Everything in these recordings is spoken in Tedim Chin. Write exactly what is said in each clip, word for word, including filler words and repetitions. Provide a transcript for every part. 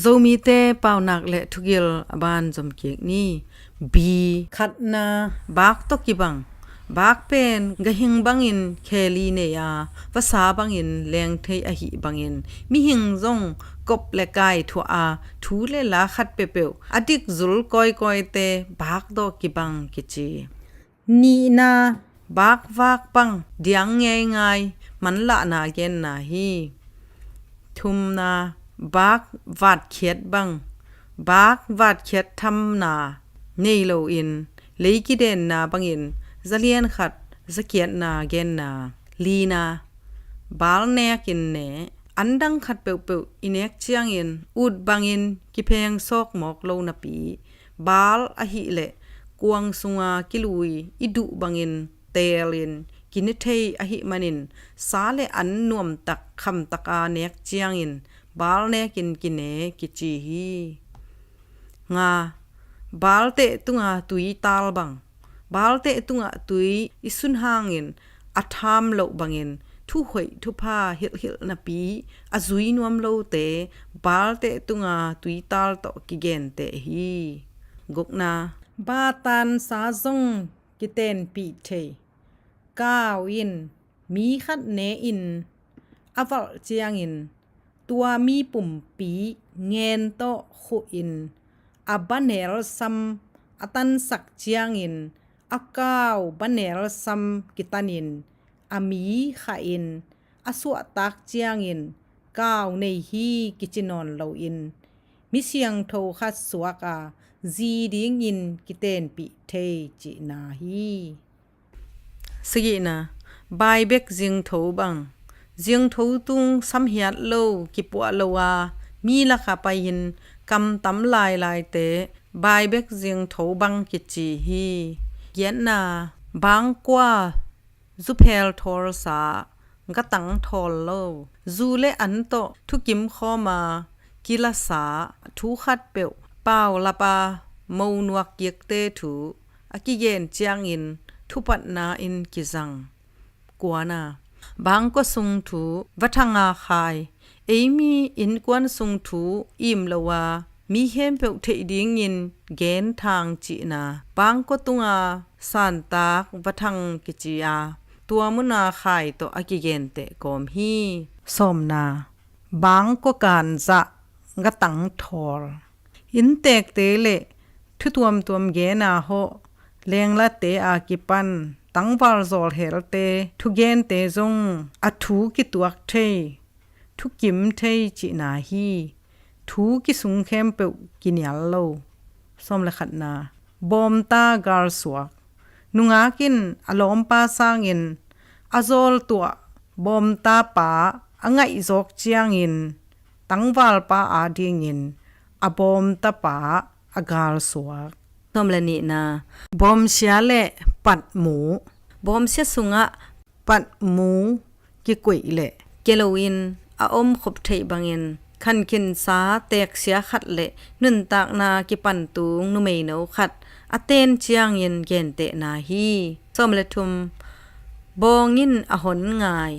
Zomite paunak le thugil a ban zom kik ni. Bi. Khatna, baak tawh kibang. Baak pen gahing bangin kheli nei a, vasa bangin lengthei ahih bangin mihing zong kop le kai thuah a, thu le la khat peuhpeuh a dik zul kawikawite baak tawh kibang kici. Nihna, baak vaak bang diang ngeingai manlahna genna hi. Thumna, baak vatkhiat bang, baak vatkhiat thamna nei loin lei kidenna bangin zalian khat zakiatna genna. Lina, baal nekin ne. An dang khat peuhpeuh i nek ciangin ut bangin kipheng sawk mawk lo napi, baal ahih leh kuang sunga kilui i duh bangin teelin kine thei ahih manin, sa le an nuamtak khamtaka nek ciangin baal nekin kine kici hi. Nga, baal teh tunga tui tal bang. Baal teh tungah tui i sun hangin a tham loh bangin thuhoih thupha hilhhilh napi a zui nuam lote baal teh tunga tui tal tawh kigenteh hi. Gukna, batansa zong kitenpih thei. Kau in mi khat ne in a valh ciangin tua mi pumpi ngen tawh khuh in a banel sam a tansak ciangin a kau banel sam kitanin a mi khah in a suahtak ciangin kau nei hi kici nawn loin mi siangtho khat suak a zi dingin kitenpih thei cihna hi. Sagihna, baibek zingtho bang. Zingtho tung samhiat lo kipuah lo a mi lakah pai-in kam tam lailaite baibek zingtho bang kici hi. Giatna, bangkua zuphel thawlsa gatang thawl lo. Zu le an tawh thukim khawma kilasa thu khat peuh paulapa monuak kikte thu a kigen ciangin thupatna in kizang. Kuana, bangkua sung thu vathanga khai. Eimi innkuan sung thu im lo a mi khempeuh theih dingin gen thang cihna. Bangkua tunga santak vathang kici a tua muna khai tawh a kigenteh kawm hi. Sawmna, bangkua kanzah gatang thawl. Inntekte le thu tuamtuam gena hawh lenglate a kipan tangval zawlhelte thugente zong a thu kituak thei, thukim thei cihna hi. Thu kisung khempeuh kinial lo. Sawm le khatna, bawmta galsuak. Nungak in a lawmpa sangin a zawltuah bawmtapa a ngaihzawk ciangin tangvalpa adingin a bawmtapa a galsuak. Sawm le nihna, bawmsia le patmu. Bawmsia sungah patmu kikoih leh kelo in a om khop theih bangin khankhinsa teksia khat le nuntakna kipantung numeino khat a ten ciangin gentehna hi. Sawm le thum, bawng in a hon ngai.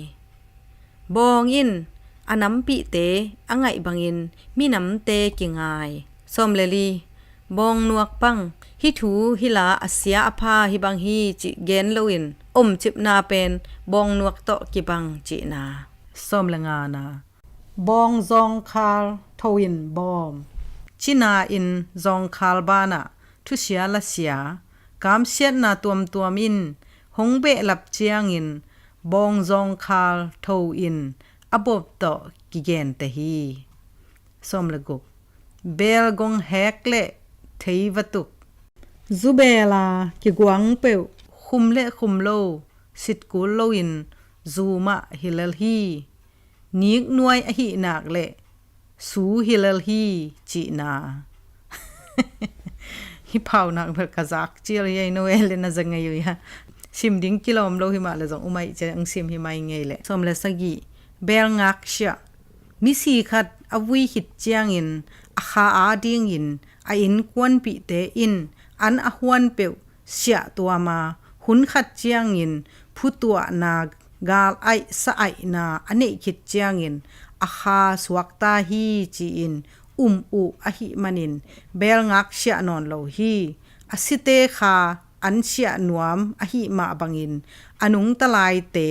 Bawng in a nampihte a ngaih bangin minamte kingai. Sawm le li, bawngnuak bang, hih thu hih la a sia a pha hih bang hi cih gen loin omcipna pen bawngnuak tawh kibang cihna. Sawm le ngana, bawng zawngkhal tho in bawm. Cina in zawngkhal banah thusia lasia, kamsiatna tuamtuam in hong behlap ciangin bawng zawngkhal tho in a bawp tawh kigenteh hi. Sawm le guk, beel gong hek le thei va tuk. Zubeel a kiguang peuh khum le khum lo, sitkul loin zu mah hi lel hi. Niknuai ahih nak le su hi lel hi cihna. Hih paunak bel ka zak cial hi ei, no e le na za ngei uh hia. Sim ding kilawm lo himah le zong um aih ciang sim hi mai ngei le. Sawm le sagih, beel ngak siah. Misi khat a vui khit ciangin a kha adingin a innkuanpihte in an a huan peuh siahtuam a, hun khat ciangin phutuahna, gal aih sa aihna a neih khit ciangin a kha suakta hi ci-in um uh ahih manin beel ngak siah nawn lo hi. A site kha an siah nuam ahih mah bangin a nungta laite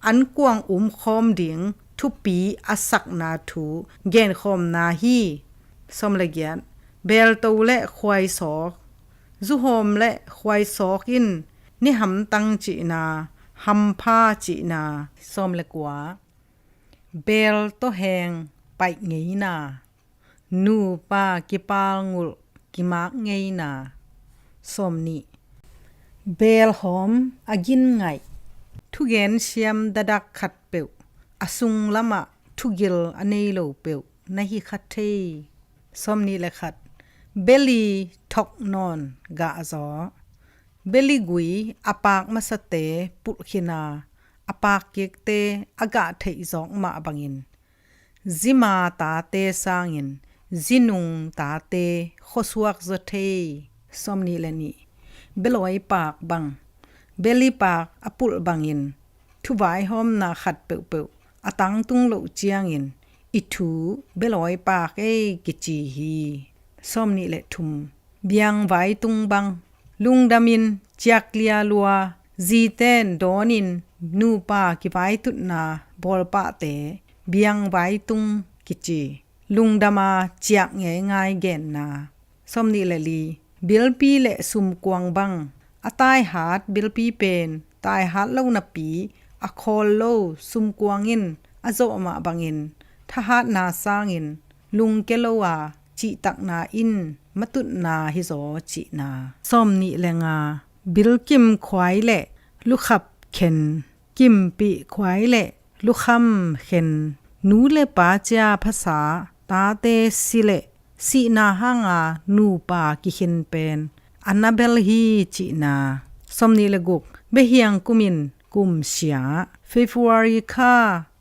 an kuang umkhawm ding thupi a sakna thu genkhawmna hi. Sawm le giat. Beelto le khuaisawk. Zuhawm le khuaisawk in ni hamtang cihna, hampha cihna. Sawm le kua. Beelto heng paih ngeina. Nupa kipalngulh kimak ngeina. Sawm nih. Beelhawm a gin ngaih. Thugen siam dadak khat peuh, a sunglamah thugil a nei lo peuh na hi kha thei. Sawm nih le khat. Beli thok nawn gah zaw. Beli gui a paak masate pulhkhina, a paak kikte a gah theih zawk mah bangin zima tate sangin zinung tate khuasuak zaw thei. Sawm nih le nih. Belawi paak bang. Beli paak a pulh bangin thuvaihawmna khat peuhpeuh a tangtung loh ciangin i thu belawi paak ei kici hi. Sawm nih le thum. Biang vaitung bang. Lungdamin ciaklia lua, ziten dawnin nupa kivaitutna bawlpahte biang vaitung kici. Lungdama ciak ngeingai genna. Sawm nih le li. Bilpi le sumkuang bang. A taihat bilpi pen taihat lo napi, a khawl lo sumkuang in a zawh mah bangin thahatna sangin lungke lo a cihtakna in matutna hizaw cihna. Sawm nih le nga. Bilkim khuai le lukhap khen. Kimpih khuai le lukham khen. Nu le pa cia phasa, tate si le sihna hanga nupa kikhin pen a na bel hi cihna. Sawm nih le guk. Behiang kumin kumsia. February kha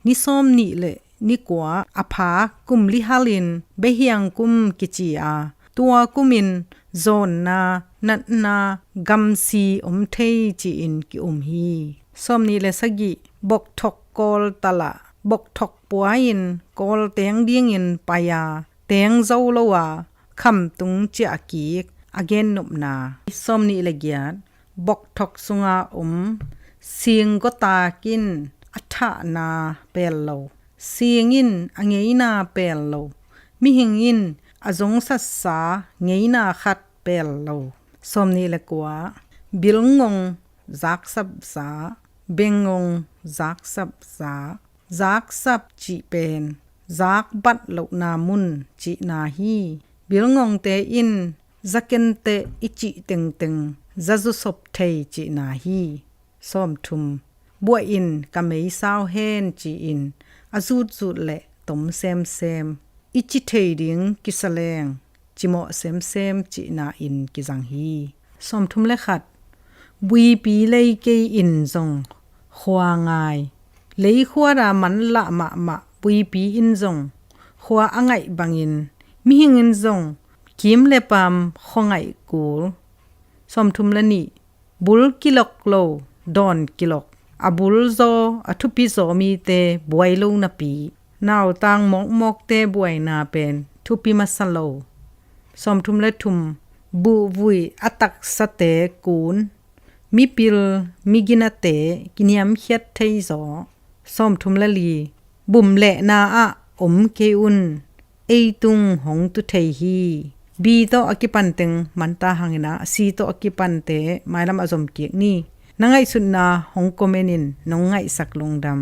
ni sawm nih le ni kua a phak kum li halin behiang kum kici a, tua kumin zawnna, natna, gamsi om thei ci-in ki-um hi. Sawm nih le sagih. Bokthok kawl talah bokthok pua-in kawl teng dingin pai a, teng zo lo a khamtung ciah kik a gennopna. Sawm nih le giat. Bokthok sunga om sing gawtak in a thahna pel lo, sing in a ngeina pel lo, mihing in a zongsatsa ngeina khat pel lo. Sawm nih le kua. Bilngong zaksapza. Bengngong zaksapza. Zaksap cih pen zakbat lohna mun cihna hi. Bilngongte in zakenteh i cih tengteng zazusop thei cihna hi. Sawm thum. Buah in ka meisau hen ci-in a zutzut le tom semsem, i ci thei ding kisaleng cimawh semsem cihna in kizang hi. Sawm thum le khat. Buipi lei kei in zong khua ngai. Leikhuata manlah mahmah buipi in zong khua a ngaih bangin mihing in zong kim le paam khua ngaih kul. Sawm thum le nih. Bul kilok lo dawn kilok. A bul zaw a thupi zaw mite buai lo napi, nautang mawkmawkte buaina pen thupi masa lo. Sawm thum le thum. Buhvui a taksate kun. Mipil miginate kiniamkhiat thei zaw. Sawm thum le li. Bum lehna ah om kei un. Ei tung hong tu thei hi. B tawh a kipan teng manta hangin a, C tawh a kipante mailam a zom kik ni. Na ngaihsutna hong comment in, nong ngaihsak lungdam.